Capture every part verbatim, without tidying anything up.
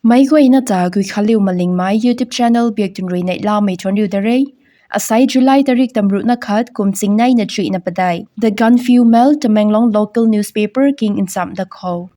Meic guayna ta Guikhanliu Malingmei YouTube channel biak tun rui neihlamei thuanc riu da re. Asai July tarik tamruhna khat kum chingneina chuihna padeih. The Gaanphiu Mail, Tamenglong local newspaper king nchamh dat khou.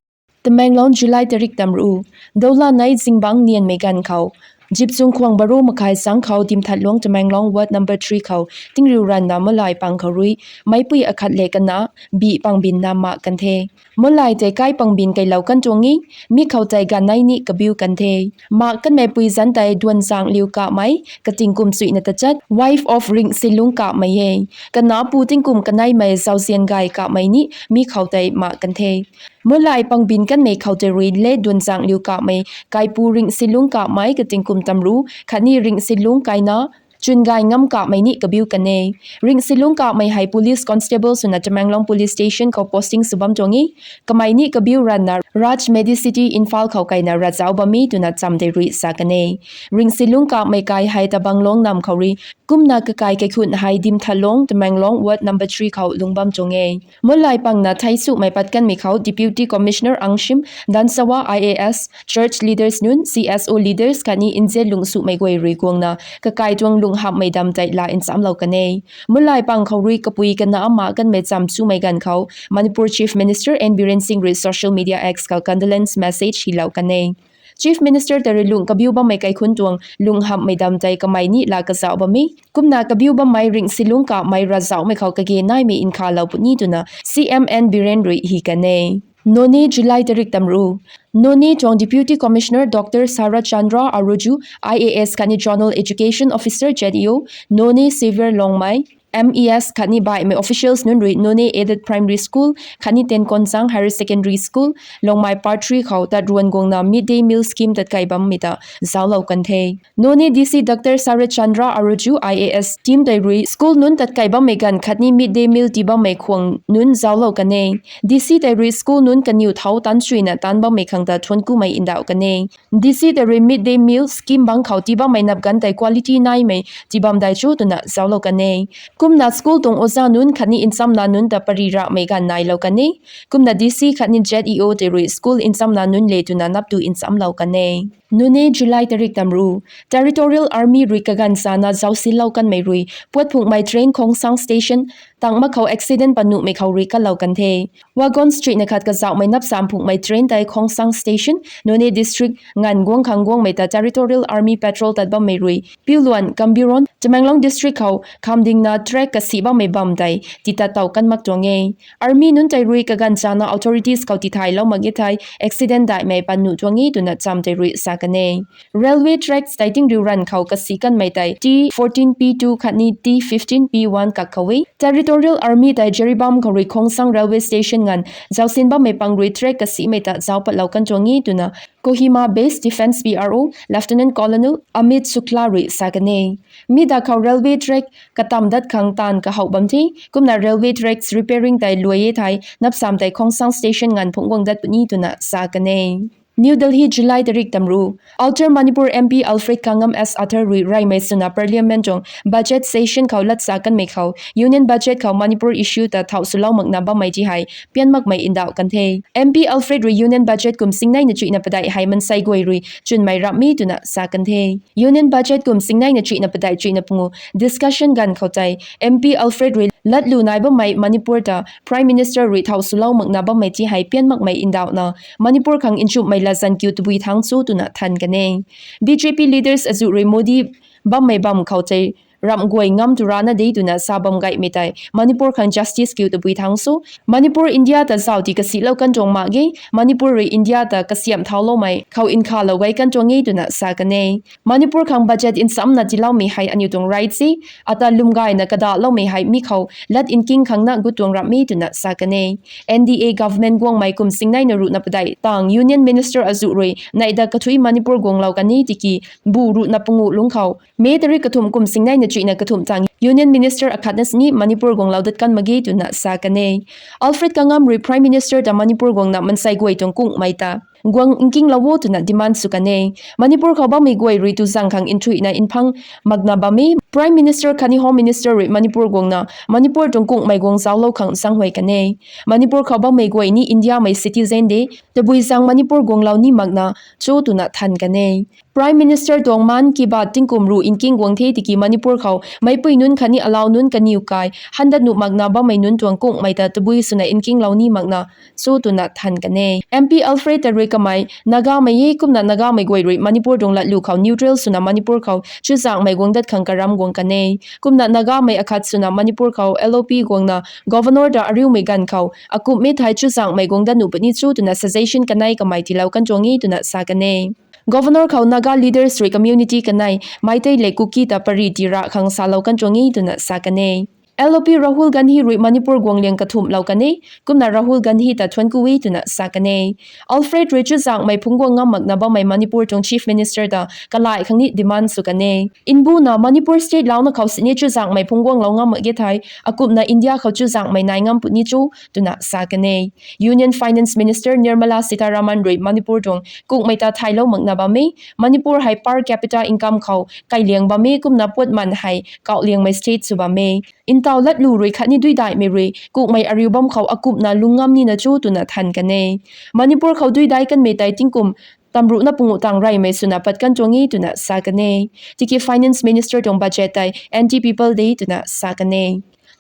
Tamenglong, July tarik tamruh. Doula nei zingbangc nianmei ganv khou, zipchung khwang baro makhai changc khou Dimthatluang, Tamenglong Ward number three khou tingriu ranvna malai pang khou rui meicpui akhat le kana bih pangbin na mak kan the. Malai tei kai pangbin keylou kan tuang e, mi khou tei ganv nei ni kabiu kan the. Mak kanmeipui zanc tei Duanzangliu Kamei, kating kum chuihna tachat, wife of Ringsilung Kamei e. Kana pu tingkum kaneimei Zauzian Gay Kamei ni mi khou tei mak kan the. Malai pangbin kanmei khou tei rui le Duanzangliu Kamei, kaipu Ringsilung Kamei, kating kum tamruh, khatni Ringsilung kaina Chungay Ngam Kamei ni kabiu kan e. Ringsilung Kamei hei police constable swna Tamenglong police station khou posting sw bam tuang e. Kamei ni kabiu ranvna Raj Medicity Imphal khou kaina ravzauh bam e twna cham tei rui sa kan e. Ringsilung Kamei kai hei Tabanglong nam khou rui kumna kakai kaikhun hei Dimthatluang, Tamenglong Ward number three khou lung bam tuang e. Malai pangna thei sumei pat kanmei khou Deputy Commissioner Angshim Dansawa, I A S, church leaders nunc, C S O leaders khatni nzian lung sumei guay rui guangna kakai tuang lunghamhmei dam tei la nchamlou kan e. Malai pang khou rui kapui kana mak kanmei cham chumei ganv khou Manipur Chief Minister N Biren Singh rui social media X khou condolence message hylou kan e. Chief Minister tei rui lung kabiu bammei kaikhun tuang lunghamhmei dam tei kamei ni la kazauh bam e. Kumna kabiu bammei Ringsilung Kamei ravzauhmei khou kage naimei nkhalou puni twna C M N Biren rui hi kan e. Noney, July tarik tamruh. Noney tuang Deputy Commissioner Doctor Sarat Chandra Aroju, I A S khatni Zonal Education Officer, Z E O, Noney Xavier Longmei, M E S khatni baihmei officials nunc rui Noney Aided Primary School khatni Tenkonsang Higher Secondary School, Longmei Part three khou tat ruan guangna mid day meal scheme tatkai bammei ta zauclou kan the. Noney D C Doctor Sarat Chandra Aroju, I A S team tei rui school nunc tatkai bammei ganv khatni mid day meal tii bammei khwang nunc zauclou kan e. D C tei rui school nunc kaniw thau tanchuina taanc bammei khang ta thuanc kumei ndauh kan e. D C tei rui mid day meal scheme bangc khou tii bammei nap ganv tei quality naimei tii bam dai cho twna zauclou kan e. Kumna school tuang oja nunc khatni nchamna nunc ta pary rahmei ganv nailou kan e. Kumna D C khatni Z E O tei rui school nchamna nunc le twna nap tu nchamlou kan e. Noney, July tarik tamruh. Territorial Army rui kaganv chana zausinlou kanmei rui puat phunghmei train Khongsang Station tangc mak khou accident panuhmei khou rui kalou kan the. Wagon chuihna khat kazauhmei napsam phunghmei train tei Khongsang Station, Noney District nganv guang khang guangmei ta Territorial Army patrol tat bammei rui Piuluan, Kambiron, Tamenglong District khou khamdingna track kasi bammei bam tei titat tow kan mak tuang e. Army nunc tei rui kaganv chana authorities khou tithaylou mak ge thei accident daihmei panuh tuang e twna cham tei rui sa kan e. Railway tracks tei tingriu ranv khou kasi kanmei tei T fourteen P two khatni T fifteen P one kak khou e. Territorial Army tei Jiribam khou rui Khongsang Railway Station nganv zausin bammei pang rui track kasimei ta zauc patlou kan tuang e twna Kohima Base Defence P R O Lieutenant Colonel Amit Shukla rui sa kan e. Mi da khou railway track katam dat khang taanv kahouh bam the. Kumna railway tracks repairing tei luai e thei napsam tei Khongsang Station nganv phungc guang dat puni twna sa kan e. New Delhi, July tarik tamruh. Outer Manipur M P Alfred Kangam S Athar rui reymei swna Parliament tuang budget session khou latsa kanmei khou Union budget khou Manipur issue ta thau swlou makna bammei ti hei pian makmei ndauh kan the. M P Alfred rui Union budget kum singneina chuihna padeih hei mansei guay rui chwnmei ramhmei twna sa kan the. Union budget kum singneina chuihna padeih chuihna pungu discussion ganv khou tei M P Alfred rui latlu nai bammei Manipur ta Prime Minister rui thau swlou makna bammei ti hei pian makmei ndauhna Manipur khang nchumhmei latzan kiu tabui thangc cho twna than kan e. B J P leaders azuh rui Modi bammei bam khou tei ramh guay ngam tu rana de twna sa bam gaymei tei Manipur khang justice kiu tabui thangc cho. Manipur India ta zauc ti kasilou kan tuang mak ge, Manipur rui India ta kasiamh thauloumei khou nkhalou gay kan tuang e twna sa kan e. Manipur khang budget nchamna tiiloumei hei aniu tuang right se, ata lwm gayna kadaloumei hei mi khou lat nking khangna gut tuang ramhmei twna sa kan e. N D A government guangmei kum singneina ruhna padeih tang Union Minister azuh rui neih da kathui Manipur guanglou kan e tiki bu ruhna pungu lungc khou May tarik kathumh kum singneina chuihna kathumh tang Union Minister akhatna sini Manipur guanglou dat kan mak ge twna sa kan e. Alfred Kanngam rui Prime Minister ta Manipur guangna mansei guay tuang kungmei ta guang nkinglou o twna demand sw kan e. Manipur khou bammei guay rui tuzang khang nthuihna nphang makna bam e. Prime Minister khatni Home Minister rui Manipur guangna Manipur tuang kungmei guang zauclou khang zaenghuay kan e. Manipur khou bammei guay ni Indiamei citizen de, tabui zaeng Manipur guanglou ni makna cho twna than kan e. Prime Minister tuang Mann Ki Baat tingkum ruh nking guang the tiki Manipur khou meicpui nunc khatni alau nunc kaniw kai handat nuh makna bammei nunc tuang kungmei ta tabui swna nkinglou ni makna cho twna than kan e. MP Alfred ta rui kamei Nagamei e kumna Nagamei guay rui Manipur tuang latlu khou neutral swna Manipur khou chuzaenghmei guang dat khang karam guang kan e. Kumna Nagamei akhat swna Manipur khou L O P guangna Governor ta ariumei ganv khou akumhmei thei chuzaenghmei guang dat nuh puni cho twna suggestion kanei kamei tiilou kan tuang e twna sa kan e. Governor khou Naga leaders rui community kanei Meitei le Kuki ta pari tii ra khang salou kan tuang e twna sa kan e. L O P Rahul Gandhi rui Manipur guang liang kathumhlou kan e, kumna Rahul Gandhi ta thuanc ku e twna sa kan e. Alfred rui chuzaenghmei phungc guang ngam makna bammei Manipur tuang Chief Minister ta kalai khang ni demand sw kan e. Nbuna Manipur state louna khou sini chuzaenghmei phungc guanglou ngam mak ge thei, akumhna India khou chuzaenghmei nai ngam puni cho twna sa kan e. Union Finance Minister Nirmala Sitharaman rui Manipur tuang kungmei ta thaylou makna bam e. Manipur hei per capita income khou kailiang bam e kumna puatman hei kauhliangmei state sw bam e. Ntaw latlu rui khatni duidaihmei rui kungmei ariu bam khou akumhna lung ngam nina cho twna than kan e. Manipur khou duidai kanmei tei tingkum tamruhna punguh tang reymei swna pat kan tuang e twna sa kan e. Tiki Finance Minister tuang budget tei anti-people de twna sa kan e.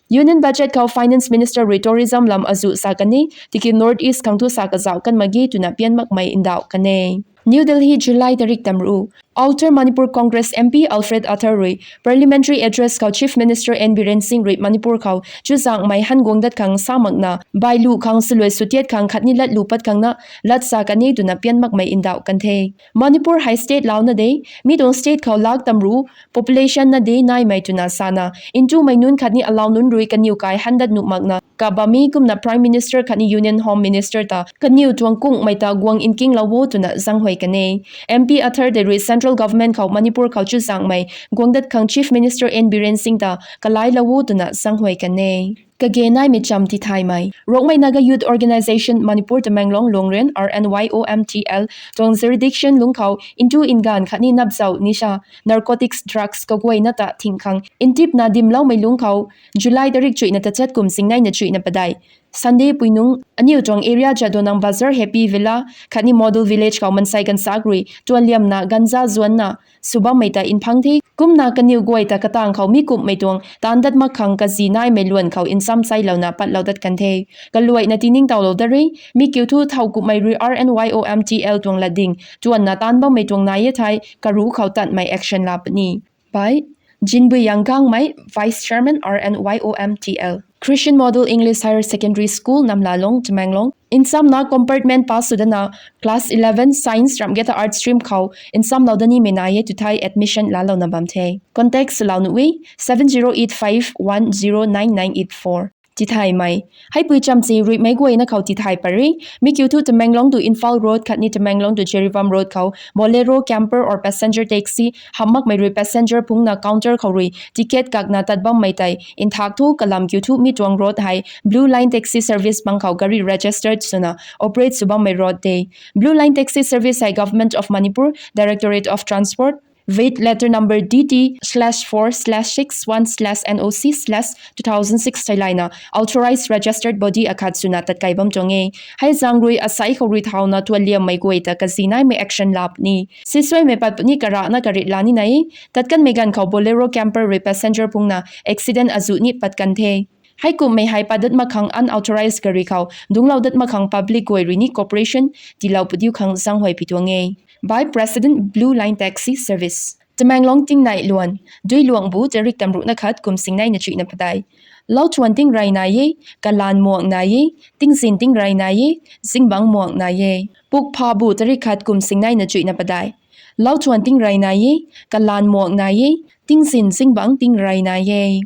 Union budget khou Finance Minister rui tourism lam azuh sa kan e, tiki North East khang thu sa kazauh kan mak ge twna pian makmei ndauh kan e. New Delhi, July tarik tamruh. Outer Manipur Congress M P Alfred Arthur rui Parliamentary Address khou Chief Minister N Biren Singh rui Manipur khou chuzaenghmei han guang dat khang sa makna bailu khang swluai swtiat khang khatni latlu pat khang na lat sa kan e twna pian makmei ndauh kan the. Manipur hei state louna de, mi tuang state khou lak tamruh population na de naimei twna sana ntumei nunc khatni alau nunc rui kaniw kai handat nuh makna kabam e kumna Prime Minister khatni Union Home Minister ta kaniw tuang kungmei ta guang nkinglou o twna zaenghuay kan e. M P Arthur tei rui Central Government khou Manipur khou chuzaenghmei guang dat khang Chief Minister N Biren Singh ta kalailou o twna zaenghuay kan e. Kage naimei cham tithaymei. Rongmei Naga Youth Organisation Manipur Tamenglong Longrian R N Y O M T L tuang jurisdiction lungc khou ntu nganv khatni napzau nisha, narcotics drugs kaguayna ta thing khang ntipna dimloumei lungc khou July tarik chuihna tachat kum singneina chuihna padeih Sunday puinung aniu tuang area Jadonang Bazar Happy Villa khatni Model Village khou mansei ganvsaekc rui tuanliamna ganja zuanna sw bammei ta nphang the. Kumna kaniw guay ta katang khou mi kumhmei tuang taanv dat mak khang kazi naimei luan khou ncham chailouna patlou dat kan the. Kaluaina tiningtowlou dat re, mi kiu thu thow kumhmei rui R N Y O M T L tuang latding tuanna taanv bammei tuang nai e thei karuh khou tatmei action la puni. Bai, Jinbui Yanggangmei, Vice Chairman R N Y O M T L. Christian Model English Higher Secondary School, Namlalong, Tamenglong nchamna compartment pass sw dana class eleven science ramh ge ta arts stream khou nchamlou da nimei nai e tw thei admission laalouna bam the. Contact swlou nuh e seven zero eight five one zero nine nine eight four. Tithaymei. Heipui chamchi ruimei guayna khou tithay pat re. Mi kiu thu Tamenglong to Imphal Road khatni Tamenglong to Jiribam Road khou Bolero, camper or passenger taxi hamh makmei rui passenger phungna counter khou rui ticket kakna tat bammei tei nthak thu kalam kiu thu mi tuang road hei Blue Line Taxi Service bang khou gari registered swna operate sw bammei road de. Blue Line Taxi Service hei Government of Manipur, Directorate of Transport, Vit letter number D T slash four slash six one slash N O C slash two thousand six theilayna authorized registered body akhat swna tatkai bam tuang e. Hei zaeng rui asai khou rui thauna tuanliammei guay ta kazi naimei action laa puni. Sisuaimei pat puni karana karit la ni nai e. Tat kanmei ganv khou Bolero camper rui passenger phungna accident azuh ni pat kan the. Heikumhmei hei pat dat mak khang unauthorized gari khou dungclou dat mak khang public guay rui ni cooperation tiilou padiu khang zaenghuay pi tuang e. By President, Blue Line Taxi Service. Tamenglong tingnai luan, Duiluangbu tarik tamruhna khat kum singneina chuihna padeih. Lauthuan tingrey nai e, kalaan muang nai e, tingzin tingrey nai e, zingbangc muang nai e. Pukphabu tarik khat kum singneina chuihna padeih. Lauthuan tingrey nai e, kalaan muang nai e, tingzin zingbangc tingrey nai e.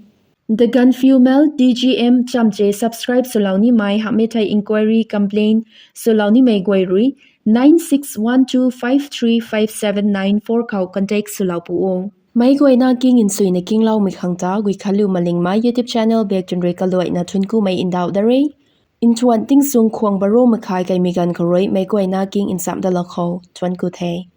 The Gaanphiu Mail, D G M chamche subscribe swlou nimei hamhmei thei inquiry complaint swlou nimei guay rui nine six one two five three five seven nine four khou contact swlou pu o. Meic guayna king nsuina kingloumei khang ta Guikhanliu Malingmei YouTube channel bak tun rui kaluaina thuanc kumei ndauh da re. Nthuan tingchung khwang baro makhai kaimei ganv khou rui meic guayna king nchamh dalou khou thuanc ku the.